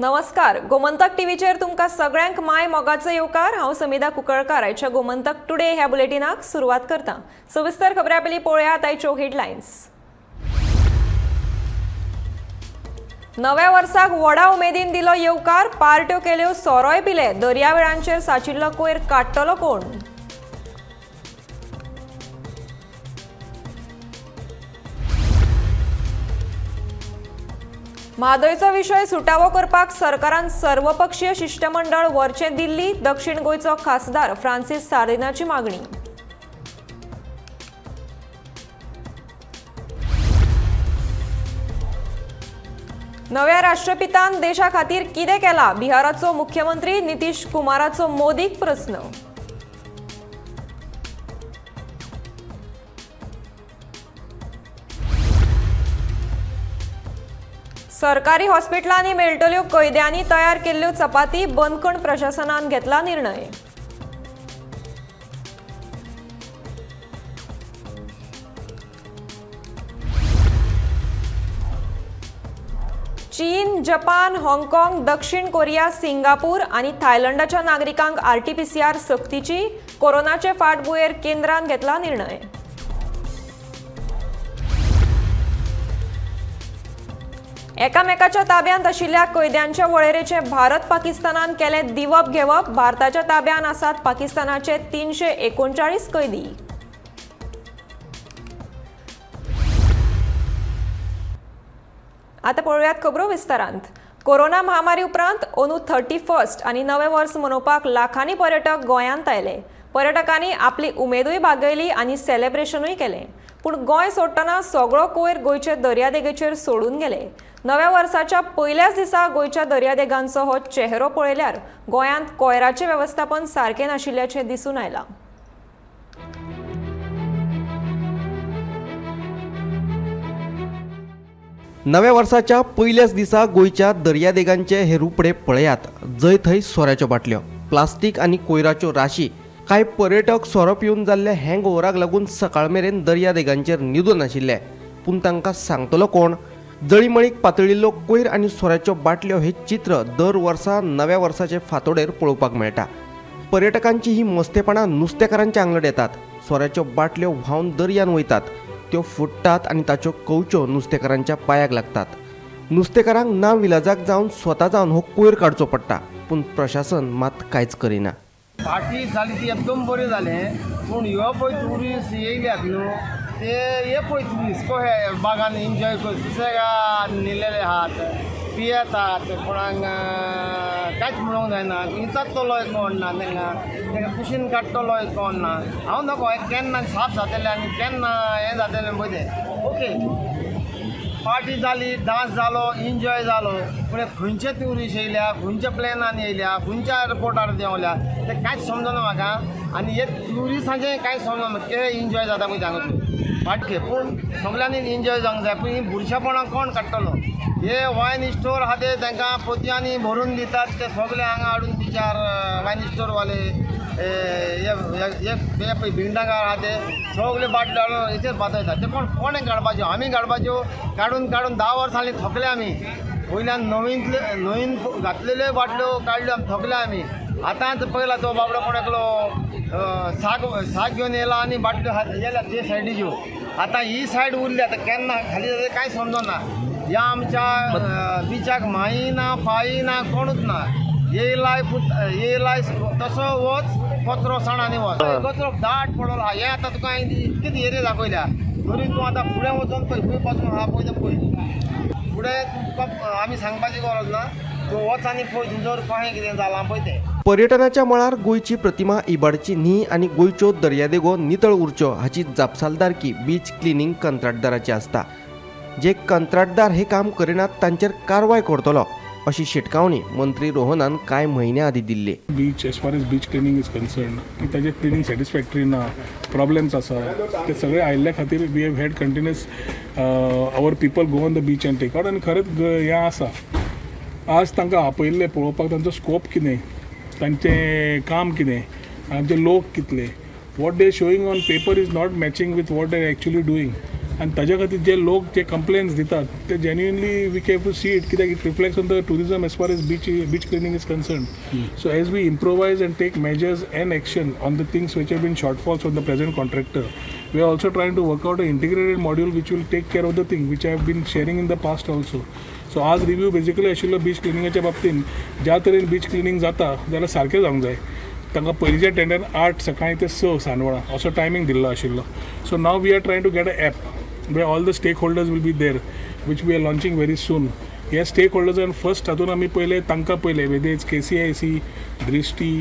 नमस्कार, गोमंतक टीव्हीचेर तुमकां सगळ्यांक my मोगाचो येवकार। हांव समिधा कुंकळकार आयच्या गोमंतक टुडे ह्या बुलेटिनाक सुरवात करता। सविस्तर खबरां पयलीं पळोवया आयच्यो हेडलायन्स। नव्या वर्साक व्हडा उमेदीन दिलो येवकार, पार्ट्यो केल्यो, सोरोय पिले, दर्यावेळांचेर साचिल्लो कोयर काडटलो कोण? म्हादयचो विशय सुटावो करपाक सरकारान सर्वपक्षीय शिष्टमंडळ व्हरचें दिल्ली, दक्षिण गोंयचो खासदार फ्रांसीस सार्दिनाची मागणी। नव्या राष्ट्रपितान देशा खातीर कितें केलां? बिहाराचो मुख्यमंत्री नितीश कुमाराचो मोदीक प्रस्न। सरकारी हॉस्पिटलांनी मेळटल्यो कैद्यांनी तयार केल्ल्यो चपाती, बंदखण प्रशासनान घेतला निर्णय। चीन, जपान, हाँगकाँग, दक्षिण कोरिया, सिंगापूर आनी थायलंडाच्या नागरिकांक आरटीपीसीआर सक्तीची, कोरोनाचे फाटभुंयेर केंद्रान घेतला निर्णय। एकामेकाच्या ताब्यांत आशिल्ल्या कैद्यांच्या वळेरेचे भारत पाकिस्तानान केलें दिवप घेवप, भारताच्या ताब्यांत आसात पाकिस्तानाचे 339 कैदी। आतां पळोवयात खबरो विस्तारांत। कोरोना महामारी उपरांत अंदू 31 आनी नवें वर्स मनोवपाक लाखांनी पर्यटक गोंयांत आयले। पर्यटकांनी आपली उमेदूय बागयली आनी सेलेब्रेशनूय केलें, पूण गोंय सोडटना सगळो कोयर गोंयचे दर्यादेगेचेर सोडून गेले। नव्या वर्साच्या पयल्याच दिसा गोंयच्या दर्यादेगांचो हो चेहरो पळयल्यार गोंयांत कोयराचें वेवस्थापन सारकें नाशिल्ल्याचें दिसून आयलां। नव्या वर्साच्या पयल्याच दिसा गोंयच्या दर्यादेगांचे हे रुपडे पळयात, जंय थंय सोऱ्याच्यो बाटल्यो, प्लास्टीक आनी कोयराच्यो राशी। कांय पर्यटक सोरो पिवन जाल्ल्या हँगओवराक लागून सकाळ मेरेन दर्यादेगांचेर न्हिदून आशिल्ले, पूण तांकां सांगतलो कोण? जळीमळीक पातळिल्लो कोयर आनी सोऱ्याच्यो बाटल्यो हे चित्र दर वर्सा नव्या वर्साचे फांतोडेर पळोवपाक मेळटा। पर्यटकांची ही मस्तेपणां नुस्तेकारांच्या आंगलट येतात। सोऱ्याच्यो बाटल्यो व्हांवन दर्यान वयतात, त्यो फुट्टात आनी ताच्यो कवच्यो नुस्तेकारांच्या पांयाक लागतात। नुस्तेकारांक ना विलाजाक जावन स्वता जावन हो कोयर काडचो पडटा, पूण प्रशासन मात कांयच करिना। पार्टी जाली ती एकदम बरी जालें, पूण ह्यो पळय ट्युरिस्ट येयल्यात न्हू, ते हे पळय ट्युरिस्ट कशे बागान एन्जॉय कर सुसेगाद न्हिदलेले आहात, पियेतात, कोणाक कांयच म्हणूंक जायना, विचारतलोय कोण ना तांकां, तांकां कुशीन काडटलोय कोण ना। हांव नको हें केन्ना साफ जातलें आनी केन्ना हें जातलें पळय तें। ओके, पार्टी जाली, डांस जालो, एन्जॉय जालो, पूण खंयचे ट्युरिस्ट येयल्या, खंयच्या प्लेनान येयल्या, खंयच्या एअरपोर्टार देंवल्या तें कांयच समजना म्हाका। आनी हे ट्युरिस्टांचें कांय समजना, ते एन्जॉय जाता पळय हांगासर पाटके, पूण सगल्यांनी एन्जॉय जावंक जाय, पूण ही बुरशेपणां कोण काडटलो? हे वायन स्टोर आहा ते तांकां पोतयांनी भरून दितात, ते सगळे हांगा हाडून बिचार वायन स्टोरवाले हे पळय भिंडागार आहा ते सगळे बाटले हाडून हेचेर पातळटात। ते कोण कोणें काडपाच्यो? आमी काडपाच्यो? काडून काडून 10 वर्सां जालीं थकले आमी। वयल्यान नवीन नवीन घातलेल्यो बाटल्यो काडल्यो आमी, थकले आमी। आतांच पळयला तो बाबडो कोण एकलो साक साक घेवन येयला आनी बाटल्यो येयल्या ते सायडीच्यो। आतां ही सायड उरली, आतां केन्ना खाली जाता कांय समजना। ह्या आमच्या बिचाक माई ना, पाई ना, कोणूच ना। येयलाय येयलाय तसो वच, कचरो साणांनी वच, कचरो दाट पडलो आहा। हें आतां तुका हांवें इतकीच एरिया दाखयल्या, तरी तूं आतां फुडें वचोन पळय, खंय पासून आहा पळय तें पळय। फुडें तुका आमी सांगपाची गरज ना, तूं वच आनी पळय तुमचो कशें कितें जालां पळय तें। पर्यटनाच्या मळार गोंयची प्रतिमा इबाडची न्ही आनी गोंयच्यो दर्यादेगो नितळ उरच्यो हाची जापसालदारकी बीच क्लिनींग कंत्राटदाराची आसता। जे कंत्राटदार हे काम करिनात तांचेर कारवाय करतलो अशी शिटकावणी मंत्री रोहनान कांय म्हयन्या आदीं दिल्ली। Beach as far as beach cleaning is concern की ताजें क्लिनींग सॅटिस्फॅक्टरी ना, प्रॉब्लेम्स आसा, ते सगळे आयिल्ल्या खातीर we have had continuous our people go on the beach and take out. आनी खरेंच हें आसा, आज तांकां आपयल्लें पळोवपाक तांचो स्कोप कितें, तांचें काम कितें, तांचे लोक कितले, what they showing on paper is not matching with what they actually doing. आनी ताज्या खातीर जे लोक जे कंप्लेन्स दितात ते genuinely we have to see it, कित्याक it reflects on the tourism as far as beach cleaning is concern. So as we improvise and take measures and action on the things which have been shortfalls from the present contractor, we are also trying to work out an integrated module which will take care of the thing which I have been sharing in the past also. So आज review basically आशिल्लो beach क्लिनिंगाच्या बाबतीन ज्या तरेन beach cleaning जाता जाल्यार सारकें जावंक जाय. तांकां पयलींच्या टेंडर 8 सकाळीं ते 6 सांजवेळा असो टायमींग दिल्लो आशिल्लो. So now we are trying to get a app where all the stakeholders will be there, which we are launching very soon. हे स्टेक होल्डर्सान फर्स्ट तातूंत आमी पयले तांकां पयले whether it's KCIC, Drishti,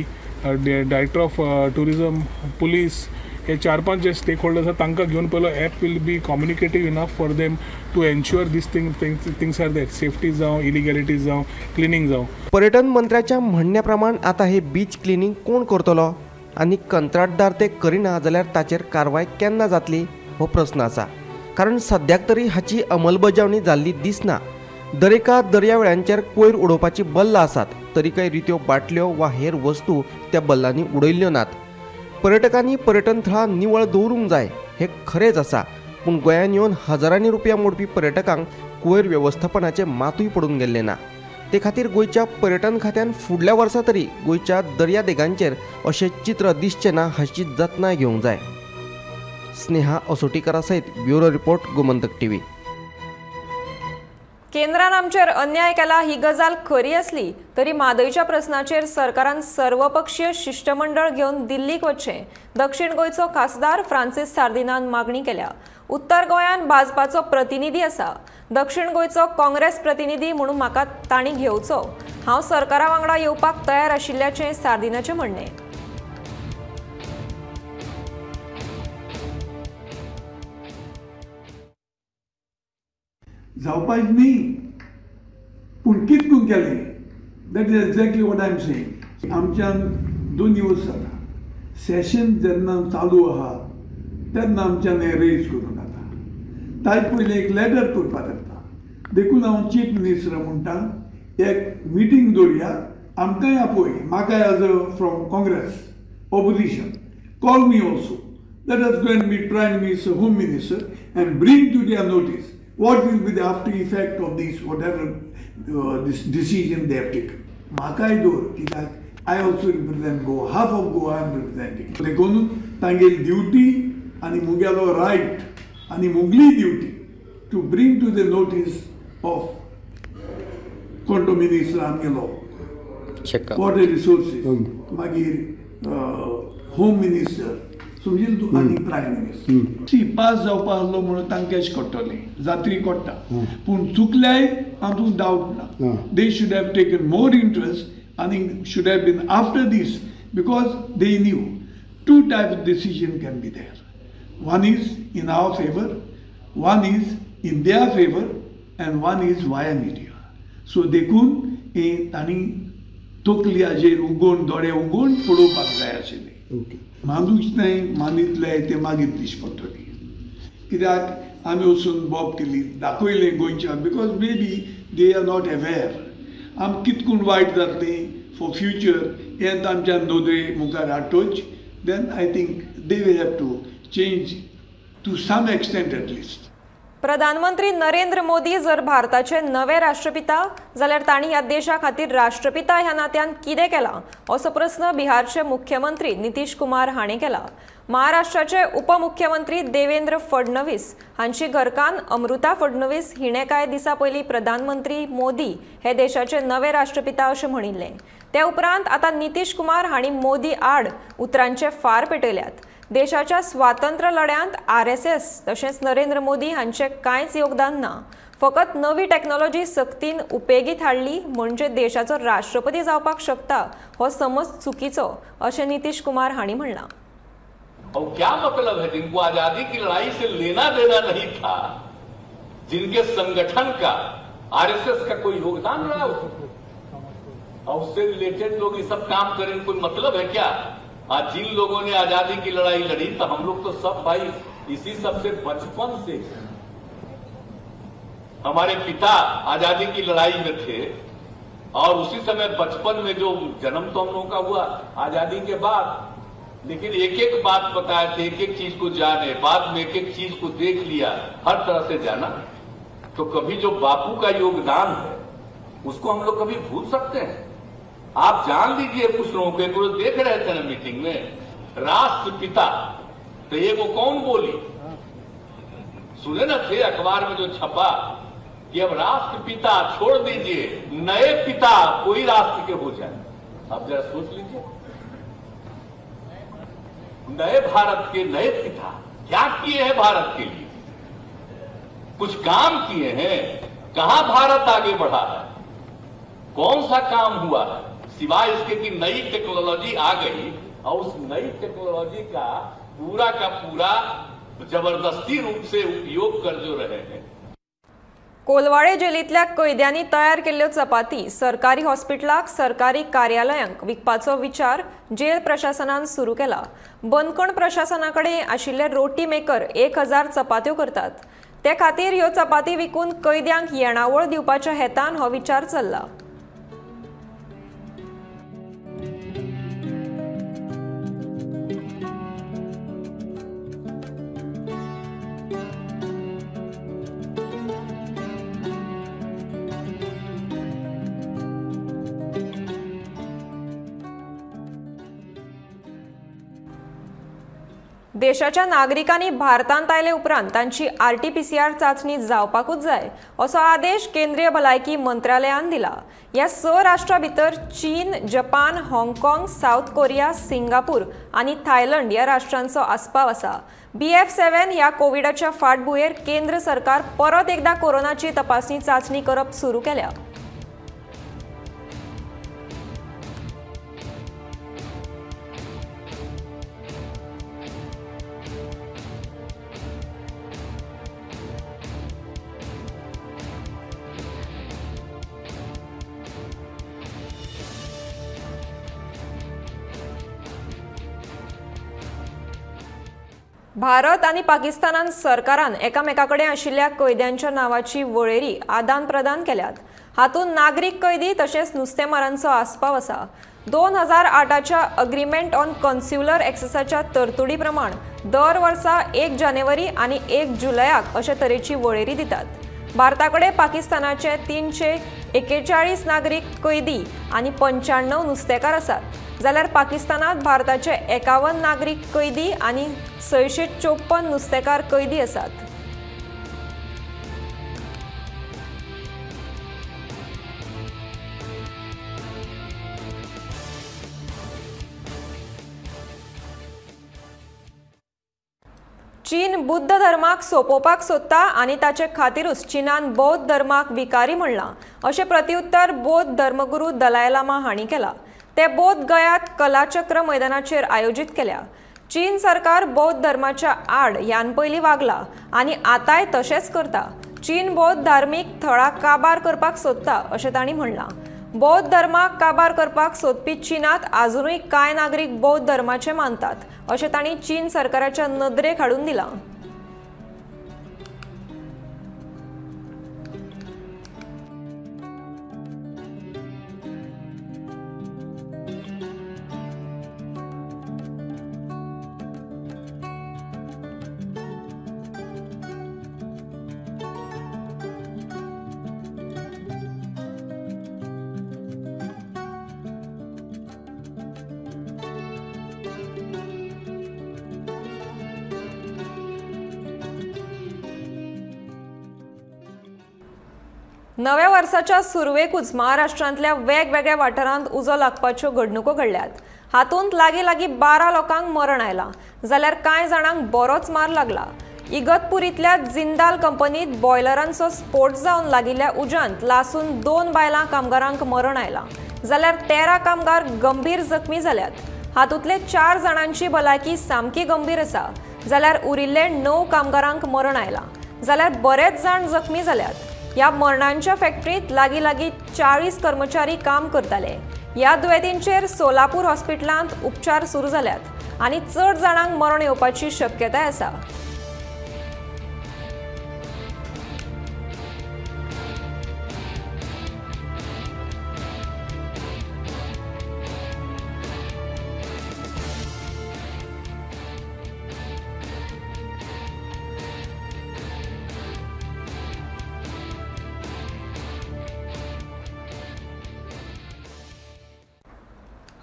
director of tourism, police, हे 4-5 जे stake holders आसा तांकां घेवन पयलो app will be communicative enough for them to ensure these things are there, safety जावं, इलिगॅलिटीज जावं, क्लिनींग जावं. पर्यटन मंत्र्याच्या म्हणण्या प्रमाण आतां हे बीच क्लिनींग कोण करतलो आनी कंत्राटदार ते करिना जाल्यार ताचेर कारवाय केन्ना जातली हो प्रस्न आसा. कारण सद्याक तरी हाची अंमलबजावणी जाल्ली दिसना. दरेका दर्यावेळांचेर कोयर उडोवपाची बल्लां आसात तरी कांय रित्यो बाटल्यो वा हेर वस्तू त्या बल्लांनी उडयल्ल्यो नात. पर्यटकांनी पर्यटन थळां निवळ दवरूंक जाय हें खरेंच आसा, पूण गोंयांत येवन हजारांनी रुपया मोडपी पर्यटकांक कोयर वेवस्थापनाचें मातूय पडून गेल्लें ना. ते खातीर गोंयच्या पर्यटन खात्यान फुडल्या वर्सा तरी गोंयच्या दर्यादेगांचेर अशें चित्र दिसचें ना हाची जतनाय घेवंक जाय. स्नेहा असोटीकरा सयत ब्युरो रिपोर्ट, गोमंतक टीव्ही. केंद्रान आमचेर अन्याय केला ही गजाल खरी आसली तरी म्हादयच्या प्रस्नाचेर सरकारान सर्वपक्षीय शिश्टमंडळ घेवन दिल्लीक वचचें, दक्षिण गोंयचो खासदार फ्रांसीस सार्दिनान मागणी केल्या. उत्तर गोंयान भाजपाचो प्रतिनिधी आसा, दक्षिण गोंयचो काँग्रेस प्रतिनिधी म्हणून म्हाका तांणी घेवचो, हांव सरकारा वांगडा येवपाक तयार आशिल्ल्याचें सार्दिनाचें म्हणणें. जावपाच न्ही, पूण कितकून केलें, that is exactly what I am saying. आमच्यान 2 दिवस जाता सेशन जेन्ना चालू आहा तेन्ना आमच्यान हें रेज करूं जाता. ताजे पयलीं एक लेटर करपाक लागता. देखून हांव चीफ मिनिस्टर म्हणटा एक मिटींग दवरया, आमकांय आपय, म्हाकाय as a from Congress opposition call me also, let us go and meet prime minister, home minister and bring to their notice what will be the after effect of this, whatever this decision they have taken. म्हाकाय दवर, कित्याक I also represent Goa, half of Goa I am representing. देखून तांगेली duty आनी मुगेलो right आनी मुगली duty to bring to the notice of कोण तो minister आमगेलो वॉटर रिसोर्सीस, मागीर होम मिनिस्टर, समजील तूं, आनी प्रायम मिनिस्टर. सी पास जावपा आसलो म्हणून तांकां अशें कळटलें, जात्री कळटा, पूण चुकल्याय हातूंत डावट ना. They should have taken more interest आनी should have been after this, because they knew 2 type of decision can be there. One is in our favour, one is in their favour and one is via media. So देखून हें तांणी तकली हाजेर उगोवन दोळे उगोवन पळोवपाक जाय आशिल्लें. मानूच न्हय, मानितले ते मागीर दीस पडटली, कित्याक आमी वचून बोब केली, दाखयलें गोंयच्या, because maybe they are not aware. आम कितकून वायट जातलें फॉर फ्युचर हें आमच्या नदरे मुखार हाडटोच, then I think they will have to change to some extent at least. प्रधानमंत्री नरेंद्र मोदी जर भारताचे नवे राष्ट्रपिता जाल्यार तांणी ह्या देशा खातीर राष्ट्रपिता ह्या नात्यान कितें केलां असो प्रस्न बिहारचे मुख्यमंत्री नितीश कुमार हांणी केला. महाराष्ट्राचे उपमुख्यमंत्री देवेंद्र फडणवीस हांची घरकान्न अमृता फडणवीस हिणें कांय दिसां पयलीं प्रधानमंत्री मोदी हे देशाचे नवे राष्ट्रपिता अशें म्हणिल्लें. ते उपरांत आतां नितीश कुमार हांणी मोदी आड उतरांचे फार पेटयल्यात. देशाच्या स्वातंत्र्य लढ्यांत RSS तशेंच नरेंद्र मोदी हांचें कांयच योगदान ना, फकत नवी टॅक्नॉलॉजी सक्तीन उपेगीत हाडली म्हणजे देशाचो राष्ट्रपती जावपाक शकता हो समज चुकीचो अशें नितीश कुमार हांणी म्हणलां. और क्या मतलब है जिनको आजादी की लड़ाई से लेना देना नहीं था, जिनके संगठन का RSS का कोई योगदान रहा उसमें, और उससे रिलेटेड लोग ये सब काम करें, कोई मतलब है क्या? आज जिन लोगों ने आजादी की लड़ाई लड़ी, तो हम लोग तो सब भाई इसी सबसे बचपन से, हमारे पिता आजादी की लड़ाई में थे और उसी समय बचपन में जो जन्म तो हम लोगों का हुआ आजादी के बाद, लेकिन एक एक बात बताए थे, एक एक चीज को जाने, बाद में एक एक चीज को देख लिया, हर तरह से जाना। तो कभी जो बापू का योगदान है उसको हम लोग कभी भूल सकते हैं? आप जान लीजिए कुछ लोगों को, एक रोज देख रहे थे ना मीटिंग में, राष्ट्रपिता तो ये वो कौन बोली, सुने ना थे अखबार में जो छपा कि अब राष्ट्रपिता छोड़ दीजिए, नए पिता कोई राष्ट्र के हो जाए। आप जरा सोच लीजिए, नए भारत के नए पिता क्या किए हैं भारत के लिए? कुछ काम किए हैं? कहां भारत आगे बढ़ा है? कौन सा काम हुआ है सिवाय इसके कि नई टेक्नोलॉजी आ गई और उस नई टेक्नोलॉजी का पूरा जबरदस्ती रूप से उपयोग कर जो रहे हैं। कोलवाळे जेलींतल्या कैद्यांनी तयार केल्ल्यो चपाती सरकारी हॉस्पिटलाक, सरकारी कार्यालयांक विकपाचो विचार जेल प्रशासनान सुरू केला। बंदखण प्रशासना कडेन आशिल्ले रोटी मेकर 1000 चपात्यो करतात, ते खातीर ह्यो चपाती विकून कैद्यांक येणावळ दिवपाच्या हेतान हो विचार चल्ला। देशाच्या नागरिकांनी भारतांत आयले उपरांत तांची RT-PCR चांचणी जावपाकूच जाय असो आदेश केंद्रीय भलायकी मंत्रालयान दिला। ह्या 6 राष्ट्रां भितर चीन, जपान, हाँगकाँग, सावथ कोरिया, सिंगापूर आनी थायलंड ह्या राष्ट्रांचो आस्पाव आसा। BF7 ह्या कोविडाच्या फाटभुंयेर केंद्र सरकार परत एकदा कोरोनाची तपासणी चांचणी करप सुरू केल्या। भारत आनी पाकिस्तानान सरकारान एकामेका कडेन आशिल्ल्या कैद्यांच्या नांवाची वळेरी आदान प्रदान केल्यात। हातूंत नागरीक कैदी तशेंच नुस्तेमारांचो आस्पाव आसा। 2008च्या अग्रीमेंट ऑन कन्स्युलर एक्सेसाच्या तरतुदी प्रमाण दर वर्सा 1 जानेवारी आनी 1 जुलयाक अशे तरेची वळेरी दितात। भारता कडेन पाकिस्तानाचे 341 नागरीक कैदी आनी 95 नुस्तेकार आसात, जाल्यार पाकिस्तानात भारताचे 51 नागरीक कैदी आनी 654 नुस्तेकार कैदी आसात। चीन बुद्ध धर्माक सोपोवपाक सोदता आनी ताचे खातीरूच चीनान बौद्ध धर्माक विकारी म्हणलां अशें प्रत्युत्तर बौद्ध धर्मगुरू दलाय लामा हांणी केलां। ते बौद्ध गयात कलाचक्र मैदानाचेर आयोजीत केल्या। चीन सरकार बौद्ध धर्माच्या आड ह्यान पयलीं वागला आनी आतांय तशेंच करता। चीन बौद्ध धार्मीक थळां काबार करपाक सोदता अशें तांणी म्हणलां। बौद्ध धर्माक काबार करपाक सोदपी चीनांत आजुनूय कांय नागरीक बौद्ध धर्माचे मानतात अशें तांणी चीन सरकाराच्या नदरेक हाडून दिलां। नव्या वर्साच्या सुरवेकूच महाराष्ट्रांतल्या वेगवेगळ्या वाठारांत उजो लागपाच्यो घडणुको घडल्यात। हातूंत लागीं लागीं 12 लोकांक मरण आयलां, जाल्यार कांय जाणांक बरोच मार लागला। इगतपुरींतल्या जिंदाल कंपनीत बॉयलरांचो स्फोट जावन लागिल्ल्या उज्यांत लासून 2 बायलां कामगारांक मरण आयलां, जाल्यार 13 कामगार गंभीर जखमी जाल्यात। हातूंतले 4 जाणांची भलायकी सामकी गंभीर आसा, जाल्यार उरिल्ले 9 कामगारांक मरण आयलां, जाल्यार बरेच जाण जखमी जाल्यात। ह्या मरणांच्या फॅक्टरीत लागीं लागीं 40 कर्मचारी काम करताले। ह्या दुयेंतींचेर सोलापूर हॉस्पिटलांत उपचार सुरू जाल्यात आनी चड जाणांक मरण येवपाची शक्यताय आसा।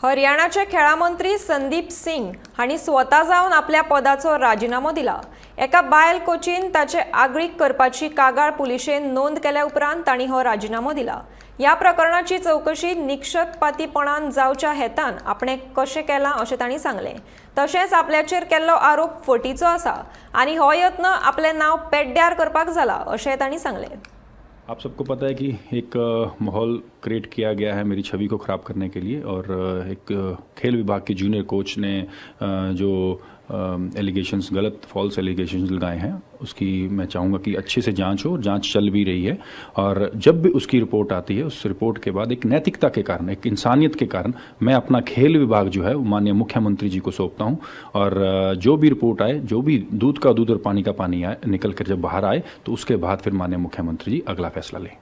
हरियाणाचे खेळां मंत्री संदीप सिंग हांणी स्वता जावन आपल्या पदाचो राजिनामो दिला. एका बायल कोचीन ताचे आगळीक करपाची कागाळ पुलिशेन नोंद केल्या उपरांत तांणी हो राजिनामो दिला. ह्या प्रकरणाची चवकशी निक्षपातीपणान जावच्या हेतान आपणे कशें केलां अशें तांणी सांगलें. तशेंच आपल्याचेर केल्लो आरोप फटीचो आसा आनी हो यत्न आपलें नांव पेड्ड्यार करपाक जाला अशें तांणी सांगलें. आप सबको पता है कि एक माहौल क्रिएट किया गया है मेरी छवि को ख़राब करने के लिए और एक खेल विभाग के जूनियर कोच ने जो एलिगेशंस, गलत फॉल्स एलिगेशंस लगाए हैं, उसकी मैं चाहूँगा कि अच्छे से जांच हो। जांच चल भी रही है और जब भी उसकी रिपोर्ट आती है, उस रिपोर्ट के बाद एक नैतिकता के कारण, एक इंसानियत के कारण मैं अपना खेल विभाग जो है वो माननीय मुख्यमंत्री जी को सौंपता हूँ और जो भी रिपोर्ट आए, जो भी दूध का दूध और पानी का पानी आए, निकल कर जब बाहर आए तो उसके बाद फिर माननीय मुख्यमंत्री जी अगला फैसला लें।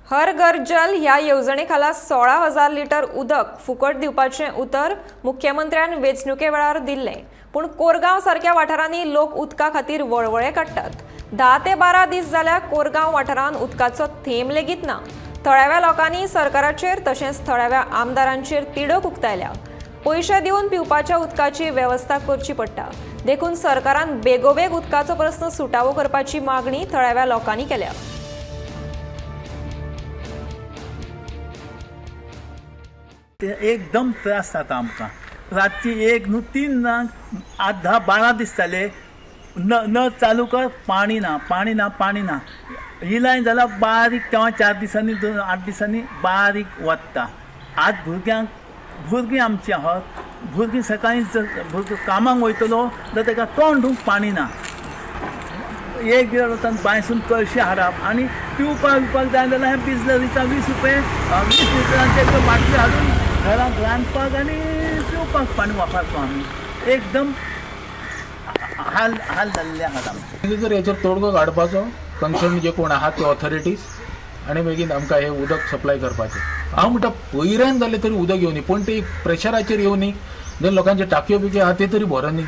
हर घर जल ह्या येवजणे खाला 16,000 लिटर उदक फुकट दिवपाचें उतर मुख्यमंत्र्यान वेंचणुके वेळार दिल्लें. पूण कोरगांव सारक्या वाठारांनी लोक उदका खातीर वळवळे काडटात. 10 ते 12 दीस जाल्यार कोरगांव वाठारांत उदकाचो थेंब लेगीत ना. थळाव्या लोकांनी सरकाराचेर तशेंच थळाव्या आमदारांचेर तिडक उक्तायल्या. पयशे दिवन पिवपाच्या उदकाची वेवस्था करची पडटा, देखून सरकारान बेगोबेग उदकाचो प्रस्न सुटावो करपाची मागणी थळाव्या लोकांनी केल्या. एकदम त्रास जाता आमकां. रातची 1 न्हू 3 जांक 8, 10, 12 दिसताले. नळ चालू कर, पाणी ना, पाणी ना, पाणी ना. ही लायन जाल्यार बारीक तेव्हा 4 दिसांनी 2, 8 दिसांनी बारीक वता. आज भुरग्यांक, भुरगीं आमचीं आहात, भुरगीं सकाळीं भुरगो कामाक वयतलो जाल्यार ताका तोंड धुवंक पाणी ना. एक बिराड वतान बांयसून कळशी हाडप आनी पिवपाक बिवपाक जाय जाल्यार हें बिजलरीचा 20 रुपये 20 लिटरांचे एक बाटली हाडून घरांत रांदपाक आनी पिवपाक पाणी वापरतो आमी. एकदम हाल हाल जाल्ले आहात आमचे. जर हेचेर तोडगो काडपाचो कन्सर्न जे कोण आहात ते ऑथॉरिटीज आनी मागीर आमकां हें उदक सप्लाय करपाचें. हांव म्हणटा पयऱ्यान जालें तरी उदक येवनी, पूण ते प्रेशराचेर येवनी, जे लोकांचे टाकयो बिकयो आहा ते तरी भरनी.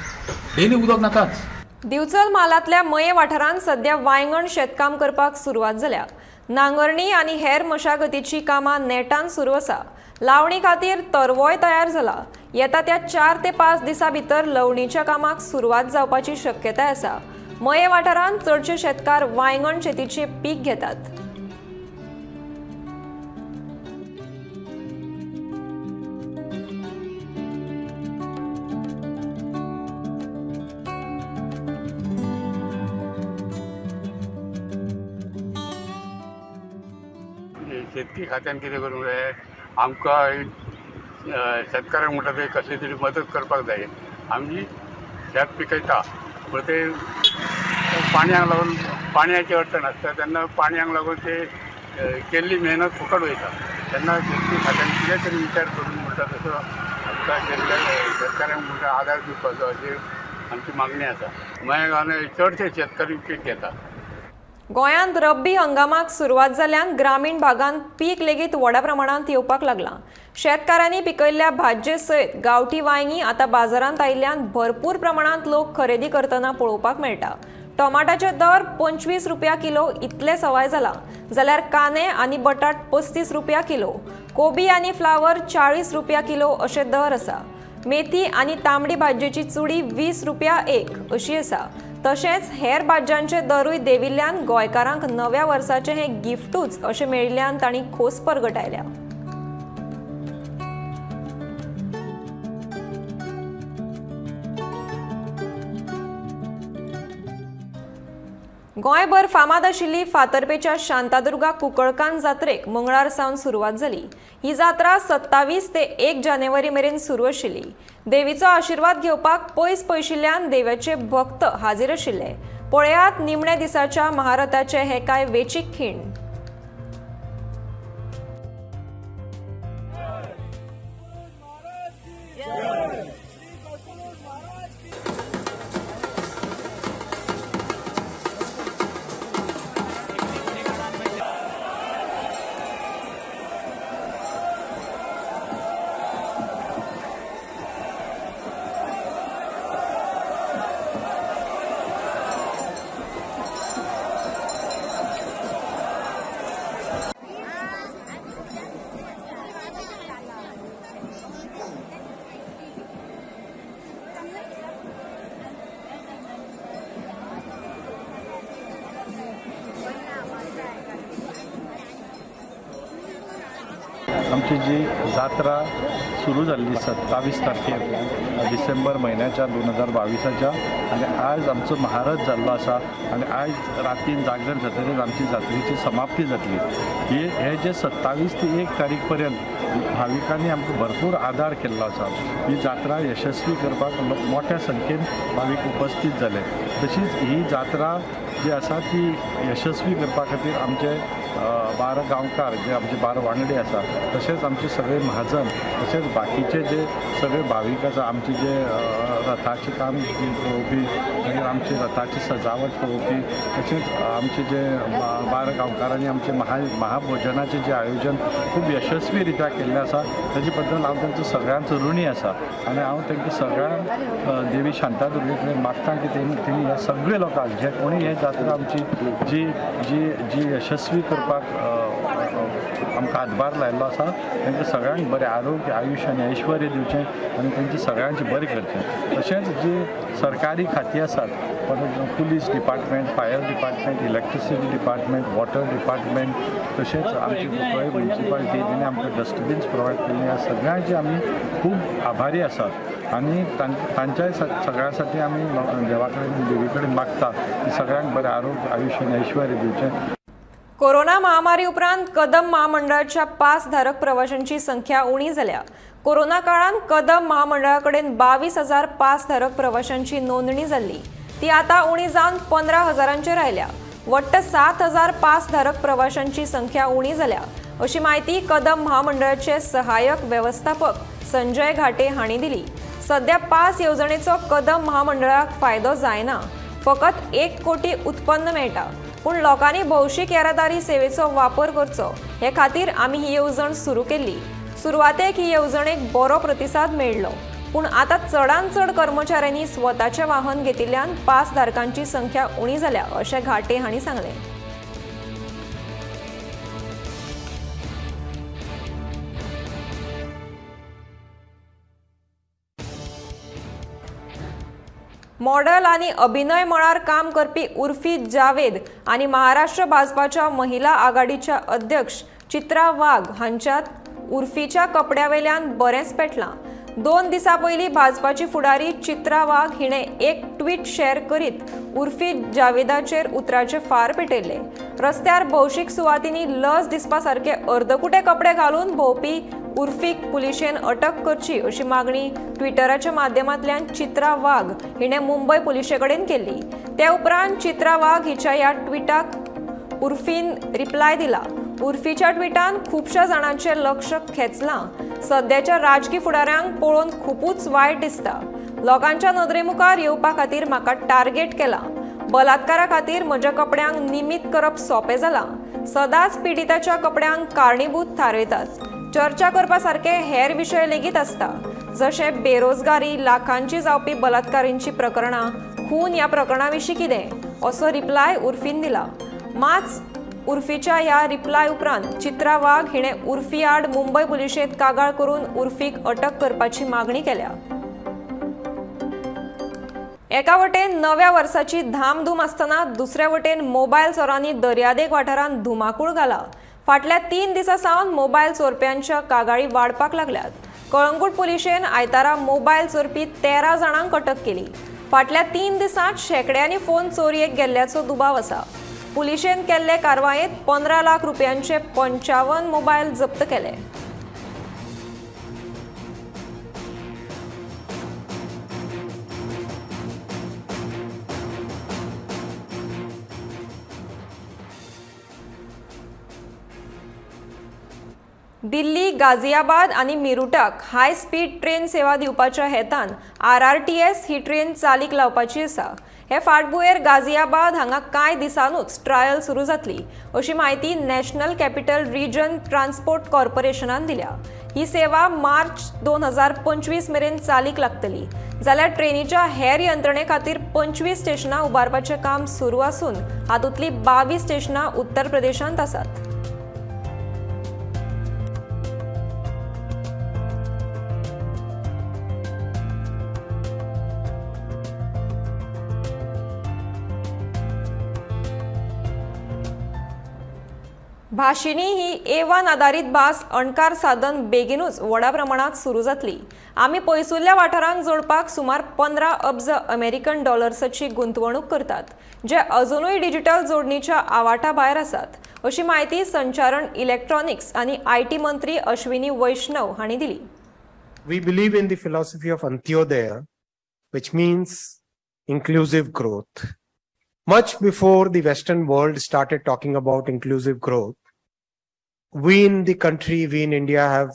डेली उदक नाकाच. दिवचल म्हालांतल्या मये वाठारांत सध्या वायंगण शेतकाम करपाक सुरवात जाल्या. नांगरणी आनी हेर मशागतीची कामां नेटान सुरू आसा. लावणी खातीर तरवोय तयार जाला. येता त्या 4 ते 5 दिसां भितर लवणीच्या कामाक सुरवात जावपाची शक्यताय आसा. मये वाठारांत चडशे शेतकार वायंगण शेतीचे पीक घेतात. शेतकी खात्यान कितें करूंक जाय, आमकां शेतकारांक म्हणटा ते कसली तरी मदत करपाक जाय. आमी शेत पिकयता पूण ते पाणयाक लागून, पाणयाची अडचण आसता तेन्ना पाणयाक लागून ते केल्ली मेहनत फुकट वयता. तेन्ना शेतकी खात्यान कितें तरी विचार करून म्हणटा तसो आमकां शेतकारांक म्हणटा आदार दिवपाचो अशी आमची मागणी आसा. मये गांवांत चडशे शेतकरी पीक घेता. गोंयांत रब्बी हंगामाक सुरवात जाल्ल्यान ग्रामीण भागांत पीक लेगीत व्हडा प्रमाणांत येवपाक लागलां. शेतकारांनी पिकयल्ल्या भाजये सयत गांवठी वांयगीं आतां बाजारांत आयिल्ल्यान भरपूर प्रमाणांत लोक खरेदी करतना पळोवपाक मेळटा. टोमाटाचे दर 25 रुपया किलो इतले सवाय जाला, जाल्यार कांदे आनी बटाट 35 रुपया किलो, कोबी आनी फ्लावर 40 रुपया किलो अशे दर आसा. मेथी आनी तांबडी भाजयेची चुडी 20 रुपया एक अशी आसा. तशेंच हेर भाज्यांचे दरूय देंविल्ल्यान गोंयकारांक नव्या वर्साचें हें गिफ्टूच अशें मेळिल्ल्यान तांणी खोस परगटायल्या. गोंयभर फामाद आशिल्ली फातर्पेच्या शांतादुर्गा कुंकळकान जात्रेक मंगळार सावन सुरवात जाली. ही जात्रा 27 ते 1 जानेवारी मेरेन सुरू आशिल्ली. देवीचो आशिर्वाद घेवपाक पयस पयशिल्ल्यान देवाचे भक्त हाजीर आशिल्ले. पळयात निमण्या दिसाच्या महारथाचे हे कांय वेचीक खीण. आमची जी जात्रा सुरू जाल्ली 27 तारखेर डिसेंबर म्हयन्याच्या 2022 आनी आज आमचो महारथ जाल्लो आसा आनी आयज रातीन जागर जातकीच आमची जात्रेची समाप्ती जातली. हे जे 27 ते 1 तारीख पर्यंत भाविकांनी आमकां भरपूर आदार केल्लो आसा. ही जात्रा यशस्वी करपाक मोठ्या संख्येन भावीक उपस्थित जाले. तशीच ही जात्रा जी आसा ती यशस्वी करपा खातीर आमचे 12 गांवकार जे आमचे 12 वांगडी आसा, तशेंच आमचे सगळे महाजन, तशेंच बाकीचे जे सगळे भावीक आसा, आमचे जे रथाचें काम पळोवपी, मागीर आमची रथाची सजावट पळोवपी, तशेंच आमचे जे 12 गांवकारांनी आमचे महाभोजनाचें जें आयोजन खूब यशस्वी रित्या केल्लें आसा ताजे बद्दल हांव तांचो सगळ्यांचो ऋणी आसा आनी हांव तांकां सगळ्यांक देवी शांतादुर्गे कडेन मागता की तेणी ह्या सगळे लोकांक जे कोणी हे जात्रा आमची जी जी जी यशस्वी करपाक आमकां हातभार लायिल्लो आसा तांकां सगळ्यांक बरें आरोग्य, आयुश्य आनी ऐश्वर्य दिवचें आनी तांचें सगळ्यांचें बरें करचें. तशेंच जी सरकारी खातीं आसात, police department, fire department, electricity department, water department, तशेंच आमची कुंकळ्ळी म्युनिसिपालिटी तेणी आमकां डस्टबीन्स प्रोवायड केल्ली ह्या सगळ्यांचे आमी खूब आभारी आसात आनी तांच्याय सगळ्यां साठी आमी देवा कडेन, देवी कडेन मागता की सगळ्यांक बरें आरोग्य, आयुश्य आनी ऐश्वर्य दिवचें. कोरोना महामारी उपरांत कदम महामंडळाच्या पास धारक प्रवाशांची संख्या उणी जाल्या. कोरोना काळांत कदम महामंडळा कडेन 22,000 पास धारक प्रवाशांची नोंदणी जाल्ली, ती आतां उणी जावन 15,000 आयल्या. वट्ट 7,000 पास धारक प्रवाशांची संख्या उणी जाल्या अशी म्हायती कदम महामंडळाचे सहाय्यक वेवस्थापक संजय घाटे हांणी दिली. सध्या पास येवजणेचो कदम महामंडळाक फायदो जायना, फकत 1 कोटी उत्पन्न मेळटा, पूण लोकांनी भौशीक येरादारी सेवेचो वापर करचो हे खातीर आमी ही येवजण सुरू केल्ली. सुरवातेक ही येवजणेक बरो प्रतिसाद मेळ्ळो, पूण आतां चडांत चड कर्मचाऱ्यांनी स्वताचें वाहन घेतिल्ल्यान पास धारकांची संख्या उणी जाल्या अशें घाटे हांणी सांगलें. मॉडल आनी अभिनय मळार काम करपी उर्फी जावेद आनी महाराष्ट्र भाजपाच्या महिला आघाडीच्या अध्यक्ष चित्रा वाघ हांच्यात उर्फीच्या कपड्यावेल्यान बरेंच पेटलां. 2 दिसां पयलीं भाजपाची फुडारी चित्रा वाघ हिणें एक ट्वीट शेअर करीत उर्फी जावेदाचेर उतराचे फार पेटयल्ले. रस्त्यार भौशीक सुवातींनी लज दिसपा सारके अर्दकुटे कपडे घालून भोंवपी उर्फीक पुलिशेन अटक करची अशी मागणी ट्विटराच्या माध्यमांतल्यान चित्रा वाघ हिणें मुंबय पुलिशे कडेन केल्ली. ते उपरांत चित्रा वाघ हिच्या ह्या ट्विटाक उर्फीन रिप्लाय दिला. उर्फीच्या ट्विटान खुबश्या जाणांचें लक्ष खेचलां. सद्याच्या राजकी फुडाऱ्यांक पळोवन खुबूच वायट दिसता. लोकांच्या नदरे मुखार येवपा खातीर म्हाका टार्गेट केला. बलात्कारा खातीर म्हज्या कपड्यांक निमित्त करप सोंपें जालां. सदांच पिडिताच्या कपड्यांक कारणीभूत थारयतात. चर्चा करपा सारके हेर विशय लेगीत आसता, जशें बेरोजगारी, लाखांची जावपी बलात्कारींची प्रकरणां, खून ह्या प्रकरणा विशीं कितें, असो रिप्लाय उर्फीन दिला. मात उर्फीच्या ह्या रिप्लाय उपरांत चित्रा वाघ हिणें उर्फी आड मुंबय पुलिशेंत कागाळ करून उर्फीक अटक करपाची मागणी केल्या. एका वटेन नव्या वर्साची धामधूम आसतना दुसऱ्या वटेन मोबायल चोरांनी दर्यादेग वाठारांत धुमाकूळ घाला. फाटल्या 3 दिसां सावन मोबायल चोरप्यांच्या कागाळी वाडपाक लागल्यात. कळंगूट पुलिशेन आयतारा मोबायल चोरपी 13 जाणांक अटक केली. फाटल्या 3 दिसांत शेंकड्यांनी फोन चोरयेक गेल्ल्याचो दुबाव आसा. पुलिशेन केल्ले कारवायेंत 15 लाख रुपयांचे 55 मोबायल जप्त केले. दिल्ली, गाझियाबाद आनी मेरुटाक हाय स्पीड ट्रेन सेवा दिवपाच्या हेतान RRTS ही ट्रेन चालीक लावपाची आसा. हे फाटभुंयेर गाझियाबाद हांगा कांय दिसांनूच ट्रायल सुरू जातली अशी म्हायती नॅशनल कॅपिटल रिजन ट्रान्सपोर्ट कॉर्पोरेशनान दिल्या. ही सेवा मार्च 2025 मेरेन चालीक लागतली. जाल्यार ट्रेनीच्या हेर यंत्रणे खातीर 25 स्टेशनां उबारपाचें काम सुरू आसून हातूंतलीं 22 स्टेशनां उत्तर प्रदेशांत आसात. भाशिनी ही A1 आदारीत भास अणकार साधन बेगीनूच व्हडा प्रमाणात सुरू जातली. आमी पयसुल्ल्या वाठारांक जोडपाक सुमार 15 अब्ज अमेरिकन डॉलर्साची गुंतवणूक करतात, जे अजुनूय डिजिटल जोडणीच्या आवाटा भायर आसात, अशी म्हायती संचारण इलेक्ट्रॉनिक्स आनी IT मंत्री अश्विनी वैष्णव हांणी दिली. We believe in the philosophy of Antyodaya, which means inclusive growth. Much before the Western world started talking about inclusive growth, we in the country, we in India have,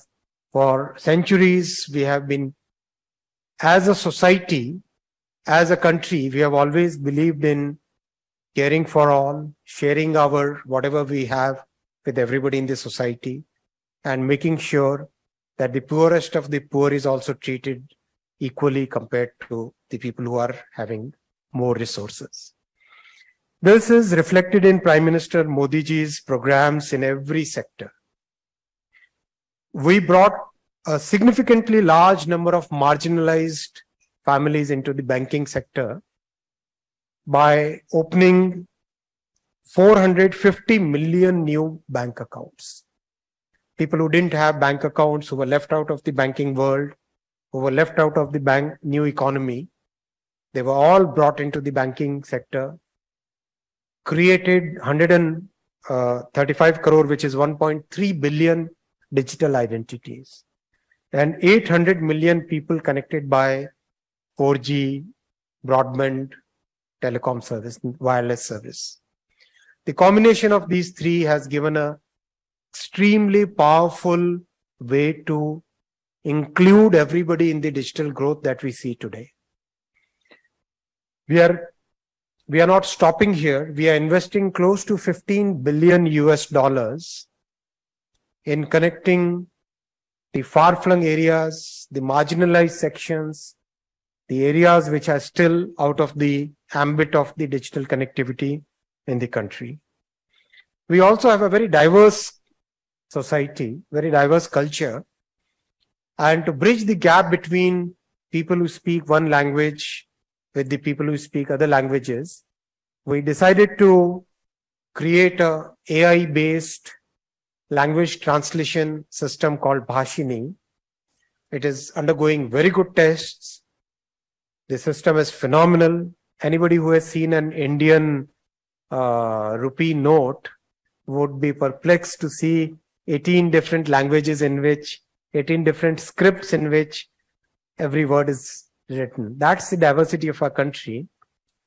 for centuries, we have been, as a society, as a country, we have always believed in caring for all, sharing our whatever we have with everybody in the society, and making sure that the poorest of the poor is also treated equally compared to the people who are having more resources. This is reflected in Prime Minister Modi ji's programs in every sector. We brought a significantly large number of marginalized families into the banking sector by opening 450 million new bank accounts. People who didn't have bank accounts, who were left out of the banking world, who were left out of the new economy, they were all brought into the banking sector, created 135 crore, which is 1.3 billion digital identities, and 800 million people connected by 4G broadband telecom service, wireless service. The combination of these three has given a extremely powerful way to include everybody in the digital growth that we see today. We are not stopping here. We are investing close to $15 billion US in connecting the far-flung areas, the marginalized sections, the areas which are still out of the ambit of the digital connectivity in the country. We also have a very diverse society, very diverse culture. And to bridge the gap between people who speak one language with the people who speak other languages, we decided to create a AI-based language translation system called Bhashini. It is undergoing very good tests. The system is phenomenal. Anybody who has seen an Indian rupee note would be perplexed to see 18 different languages in which, 18 different scripts in which every word is written. That's the diversity of our country.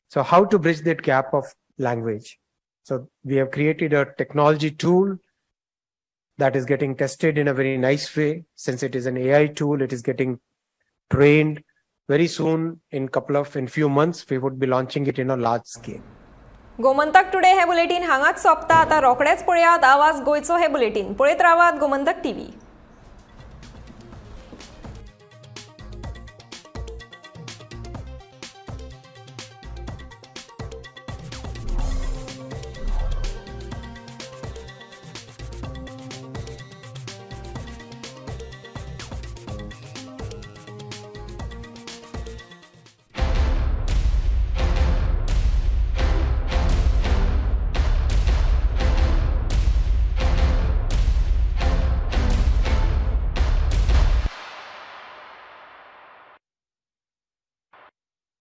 So how to bridge that gap of language? So we have created a technology tool that is getting tested in a very nice way. Since it is an AI tool, it is getting trained. Very soon, in few months, we would be launching it in a large scale. Gomantak today hey bulletin हांगाच सोंपता. आतां रोखडेच पळयात आवाज गोंयचो हे bulletin. पळयत रावात गोमंतक टीव्ही.